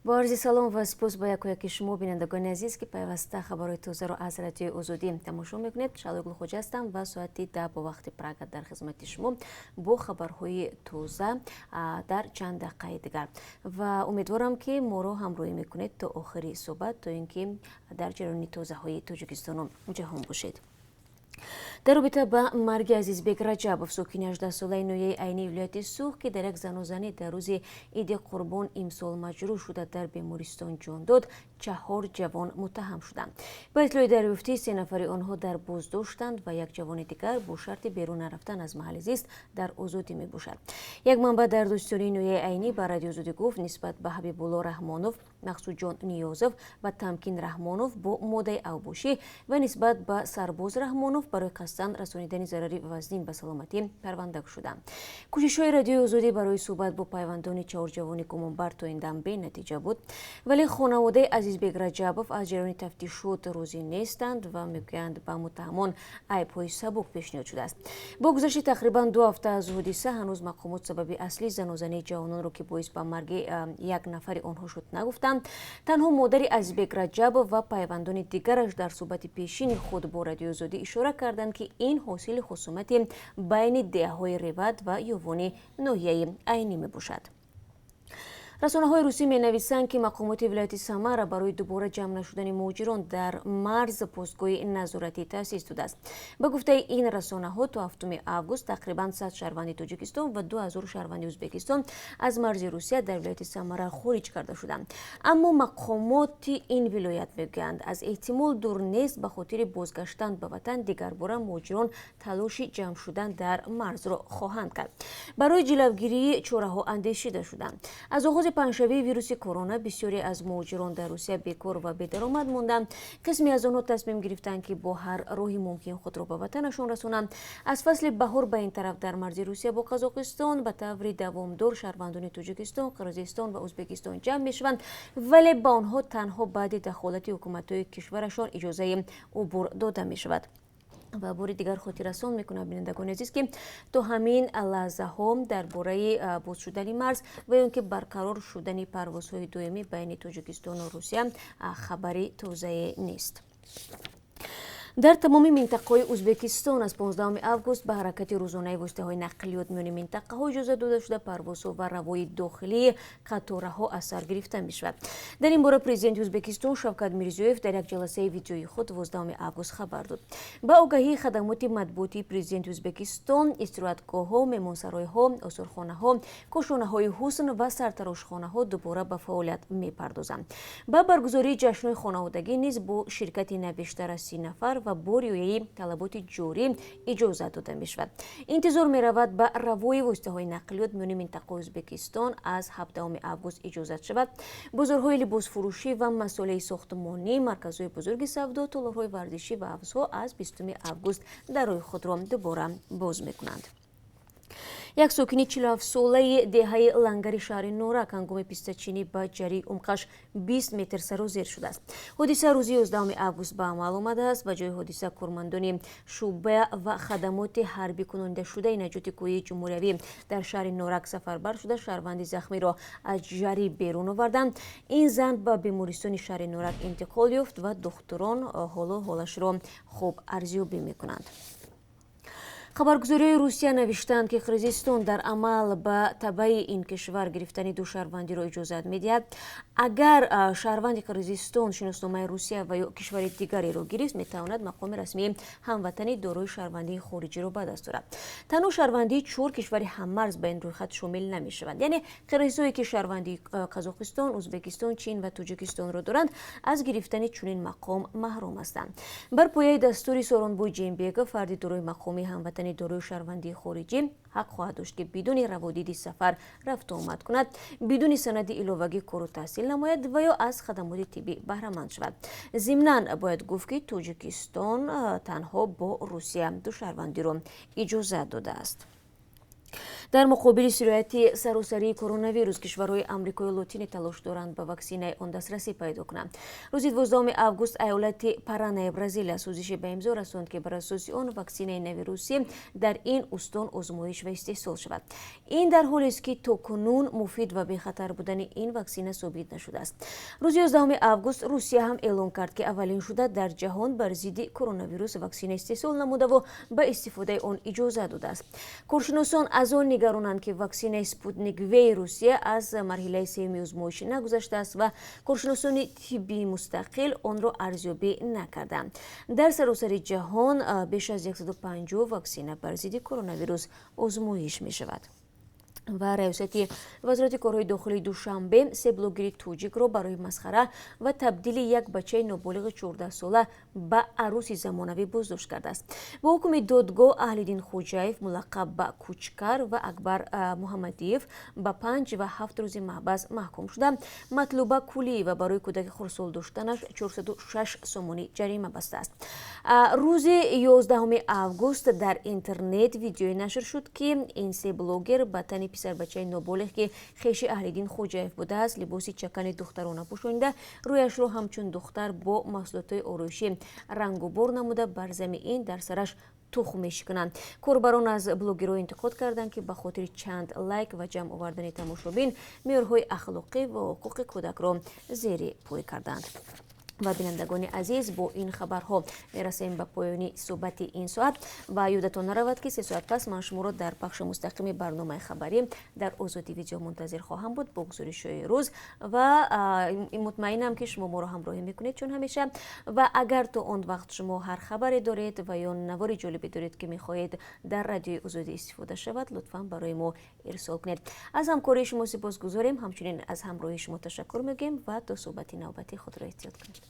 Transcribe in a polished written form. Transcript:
Бо арзи салом ва сипос ба якояки шумо, бинандагони азиз, ки пайваста хабарҳои тозаро аз Радиои Озодӣ тамошо мекунед. Шаҳлои Гулхоҷа ҳастам ва соати 10 бо вақти Прага дар хизмати шумо бо хабарҳои тоза дар чанд дақиқаи дигар. Ва умедворам, ки моро ҳамроҳӣ мекунед то охири суҳбат, то ин ки дар ҷараёни тозаҳои Тоҷикистону ҷаҳон бошед. Дар робита ба марги Азизбек Раҷабов, сокини 18-солаи ноҳияи Айнии вилояти Суғд, ки дар як занозанӣ дар рӯзи Иди Қурбон имсол маҷрӯҳ шуда, дар бемористон ҷон дод, чаҳор ҷавон муттаҳам шуданд. Ба иттилои дарёфтӣ, се нафари онҳо дар боздоштанд ва як ҷавони дигар бо шарти берун нарафтан аз маҳалли зист дар озодӣ мебошад. Як манбаъ дар додситонии ноҳияи Айнӣ ба Радиои Озодӣ гуфт, нисбат ба Ҳабибулло Раҳмонов, Мақсудҷон Ниёзов ва Тамкин Раҳмонов бо моддаи авбошӣ ва нисбат ба Сарбоз Раҳмонов барои қасдан расонидани зарари вазнин ба саломатӣ парванда кушоданд. Кӯшишҳои Радиои Озодӣ барои суҳбат бо пайвандони чаҳор ҷавони гумонбар то ин дам бенатиҷа буд, вале хонаводаи Азизбек Раҷабов аз ҷараёни тафтишот розӣ нестанд ва мегӯянд, ба муттаҳамон айбҳои сабук пешниҳод шудааст. Бо гузашти тақрибан 2 ҳафта аз ҳодиса, ҳанӯз мақомот сабаби аслии занозании ҷавононро, ки боис ба марги як нафари онҳо шуд, нагуфтанд. Танҳо модари Азизбек Раҷабов ва пайвандони дигараш дар суҳбати пешини худ бо Радиои Озодӣ ишора карданд, ки ин ҳосили хусумати байни деҳаҳои Реват ва Ёвони ноҳияи Айнӣ мебошад. Расонаҳои русӣ менависанд, ки мақомоти вилояти Самара барои дубора ҷамъ нашудани муҳоҷирон дар марз постгоҳи назоратӣ таъсис додааст. Ба гуфтаи ин расонаҳо, то 7 август тақрибан 100 шаҳрванди Тоҷикистон ва 2000 шаҳрванди Ӯзбекистон аз марзи Русия дар вилояти Самара хориҷ карда шуданд. Аммо мақомоти ин вилоят мегӯянд, аз эҳтимол дур нест, ба хотири бозгаштан ба ватан дигарбора муҳоҷирон талоши ҷамъ шудан дар марзро хоҳанд кард. Барои ҷилавгирии чораҳо андешида шуданд. Аз оғози паҳншавии вируси корона бисёре аз муҳоҷирон дар Русия бекор ва бедаромад монданд. Қисме аз онҳо тасмим гирифтанд, ки бо ҳар роҳи мумкин худро ба ватанашон расонанд. Аз фасли баҳор ба ин тараф дар марзи Русия бо Қазоқистон ба таври давомдор шаҳрвандони Тоҷикистон, Қирғизистон ва Ӯзбекистон ҷамъ мешаванд, вале ба онҳо танҳо баъди дахолати ҳукуматҳои кишварашон иҷозаи убур дода мешавад. Ва бори дигар хотиррасон мекунам, бинандагони азиз, ки то ҳамин лаҳзаҳо дар бораи боз шудани марз ва ё ин ки барқарор шудани парвозҳои доимӣ байни Тоҷикистону Русия хабари тозае нест. Дар тамоми минтақаҳои Ӯзбекистон аз 15 август ба ҳаракати рӯзонаи воситаҳои нақлиёт миёни минтақаҳо иҷоза дода шуда, парвозҳо ва равои дохилии қатораҳо аз сар гирифта мешавад. Дар ин бора президенти Ӯзбекистон Шавкат Мирзиёев дар як ҷаласаи видеоии худ 12 август хабар дод. Ба огаҳии хадамоти матбуотии президенти Ӯзбекистон, истироҳатгоҳҳо, меҳмонсаройҳо, осорхонаҳо, кошонаҳои ҳусн ва сартарошхонаҳо дубора ба фаъолият мепардозанд. Ба баргузории ҷашнҳои хонаводагӣ низ бо ширкати на бештар аз 30 нафар ва бо риояи талаботи ҷорӣ иҷозат дода мешавад. Интизор меравад, ба равои воситаҳои нақлиёт миёни минтақаи Ӯзбекистон аз 17 август иҷозат шавад. Бозорҳои либосфурӯшӣ ва масолеҳи сохтмонӣ, марказҳои бузурги савдо, толорҳои варзишӣ ва ҳавзҳо аз 20 август дарҳои худро дубора боз мекунанд. Як сокини 47-солаи деҳаи Лангари шаҳри Норак ҳангоми пистачинӣ ба ҷарии умқаш 20 метр сарозер шудааст. Ҳодиса рӯзи 11 август ба амал омадааст. Ба ҷои ҳодиса кормандони шӯъба ва хадамоти ҳарбӣ кунонидашудаи наҷоти кӯҳии ҷумҳуриявӣ дар шаҳри Норак сафарбар шуда, шаҳрванди захмиро аз ҷарӣ берун оварданд. Ин зан ба бемористони шаҳри Норак интиқол ёфт ва духтурон ҳоло ҳолашро хуб арзёбӣ мекунанд. Хабаргузориҳои Русия навиштанд, ки Қирғизистон дар амал ба табаи ин кишвар гирифтани ду шаҳрвандиро иҷозат медиҳад. Агар шаҳрванди Қирғизистон шиносномаи Русия ва ё кишвари дигареро гирифт, метавонад мақоми расмии ҳамватани дорои шаҳрвандии хориҷиро ба даст орад. Танҳо шаҳрвандии чор кишвари ҳаммарз ба ин рӯйхат шомил намешаванд, яъне қирғизҳое, ки шаҳрвандии Қазоқистон, Ӯзбекистон, Чин ва Тоҷикистонро доранд, аз гирифтани чунин мақом маҳрум ҳастанд. Бар пояи дастури Сооронбой Жээнбеков, фарди дорои мақоми ҳамватани дорои шаҳрвандии хориҷӣ ҳақ хоҳад дошт, ки бидуни раводиди сафар рафту омад кунад, бидуни санади иловагӣ кору таҳсил намояд ва ё аз хадамоти тиббӣ баҳраманд шавад. Зимнан бояд гуфт, ки Тоҷикистон танҳо бо Русия душаҳрвандиро иҷозат додааст. Дар муқобили сирояти саросарии коронавирус, кишварҳои Амрикои Лотинӣ талош доранд, ба ваксинаи он дастрасӣ пайдо кунанд. Рӯзи 12 август айолати Паранаи Бразилия созише ба имзо расонд, ки бар асоси он ваксинаи нави русӣ дар ин устон озмоиш ва истеҳсол шавад. Ин дар ҳолест, ки то кунун муфид ва бехатар будани ин ваксина собит нашудааст. Рӯзи 11 август Русия ҳам эълон кард, ки аввалин шуда дар ҷаҳон бар зидди коронавирус ваксина истеҳсол намудаву ба истифодаи он иҷоза додааст. Коршиносон аз он нигаронанд, ки ваксинаи Спутник В Русия аз марҳилаи сеюми озмоишӣ нагузаштааст ва коршиносони тиббии мустақил онро арзёбӣ накарданд. Дар саросари ҷаҳон беш аз 150 ваксина бар зидди коронавирус озмоиш мешавад. Ва раёсати Вазорати корҳои дохилии Душанбе се блогери тоҷикро барои масхара ва табдили як бачаи ноболиғи 14сола ба аруси замонавӣ боздошт кардааст. Бо ҳукми додгоҳ Аҳлиддин Хоҷаев, мулаққаб ба Кучкар, ва Акбар Муҳаммадиев ба 5 ва 7 рӯзи маҳбас маҳкум шуда, Матлуба Кулиева барои кӯдаки хурдсол доштанаш 406 сомонӣ ҷарима бастааст. Рӯзи 11 август дар интернет видеое нашр шуд, ки ин се блогер ба тани писарбачаи ноболиғ, ки хеши Аҳлиддин Хоҷаев будааст, либоси чакани духтарона пӯшонида, рӯяшро ҳамчун духтар бо маҳсулотҳои ороишӣ рангубор намуда, бар зами ин дар сараш тухм мешикананд. Корбарон аз блогерҳо интиқод карданд, ки ба хотири чанд лайк ва ҷамъ овардани тамошобин меъёрҳои ахлоқӣ ва ҳуқуқи кӯдакро зери пой карданд. Ва, бинандагони азиз, бо ин хабарҳо мерасем ба поёни суҳбати ин соат. Ва ёдатон наравад, ки 3 соат пас ман шуморо дар пахши мустақими барномаи хабарӣ дар Озодӣ Видео мунтазир хоҳам буд бо гузоришҳои рӯз. Ва мутмаинам, ки шумо моро ҳамроҳӣ мекунед, чун ҳамеша. Ва агар то он вақт шумо ҳар хабаре доред ва ё навори ҷолибе доред, ки мехоҳед дар Радиои Озодӣ истифода шавад, лутфан барои мо ирсол кунед. Аз ҳамкории шумо сипосгузорем, ҳамчунин аз ҳамроҳии шумо ташаккур мегӯем ва то суҳбати навбатӣ худро эҳтиёт кунед.